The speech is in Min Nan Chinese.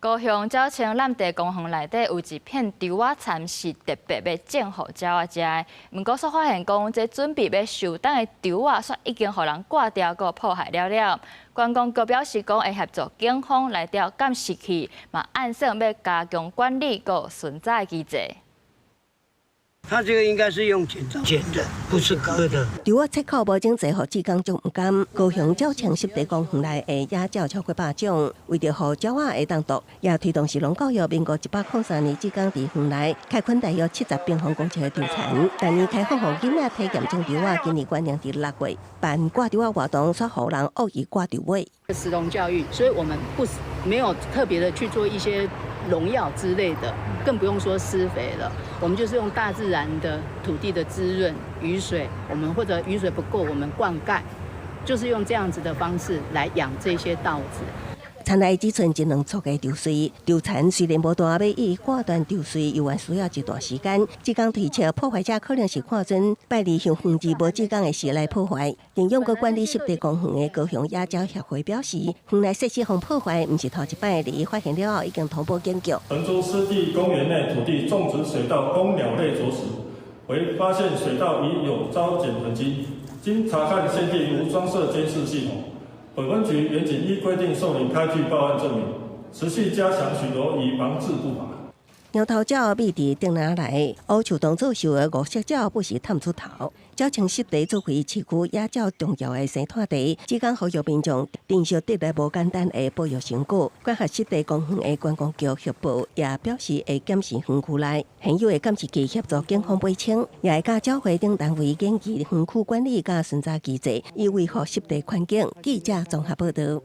高雄鳥棲濫地公園內底有一片稻仔田是特別欲種予鳥仔食的，毋過煞發現講，這準備欲受冬的稻仔，煞已經予人割掉閣破壞了了。觀光局表示講，會協助警方來調監視器，嘛按算欲加強管理閣巡查的機制。他這個應該是用剪刀剪的，不是割的。稻仔切口無整齊，予志工足毋甘。高雄鳥棲濕地公園內的野鳥超過百種，為著予鳥仔會當踱，也推動食農教育。民國103年，志工佇園內開墾大約70平方公尺的稻田，逐年開放予囡仔體驗種稻仔。今年完成佇6月辦掛稻仔活動，煞予人惡意掛稻尾。食農教育，所以我們不沒有特別的去做一些農藥之類的，更不用說施肥了。我們就是用大自然的土地的滋潤、雨水，我們或者雨水不夠，我們灌溉，就是用這樣子的方式來養這些稻子。田內只賰一兩撮的稻穗，稻田雖然無大，欲予割斷稻穗，猶原需要一段時間。志工推測破壞者可能是看準拜二向園子無志工的時來破壞。認養閣管理濕地公園的高雄野鳥協會表示，園內設施予破壞，毋是頭一擺，佇發現了後已經通報警局。承租濕地公園內土地種植水稻供鳥類啄食，惟發現水稻已有遭剪痕跡，經查看現地無裝設監視系統。本分局員警依規定受理開具報案證明，持續加強巡邏以防治不法。貓頭鳥覕佇竹籃內，烏樹洞做岫的五色鳥不時探出頭。鳥棲濕地作為市區野鳥重要的生態地，志工呼籲民眾珍惜得來無簡單的保育成果。管轄濕地公園的觀光局協報也表示會檢視園區內現有的監視器，協助警方釐清，也會佮鳥會等單位研究園區管理佮巡查機制，以維護濕地環境。記者綜合報導。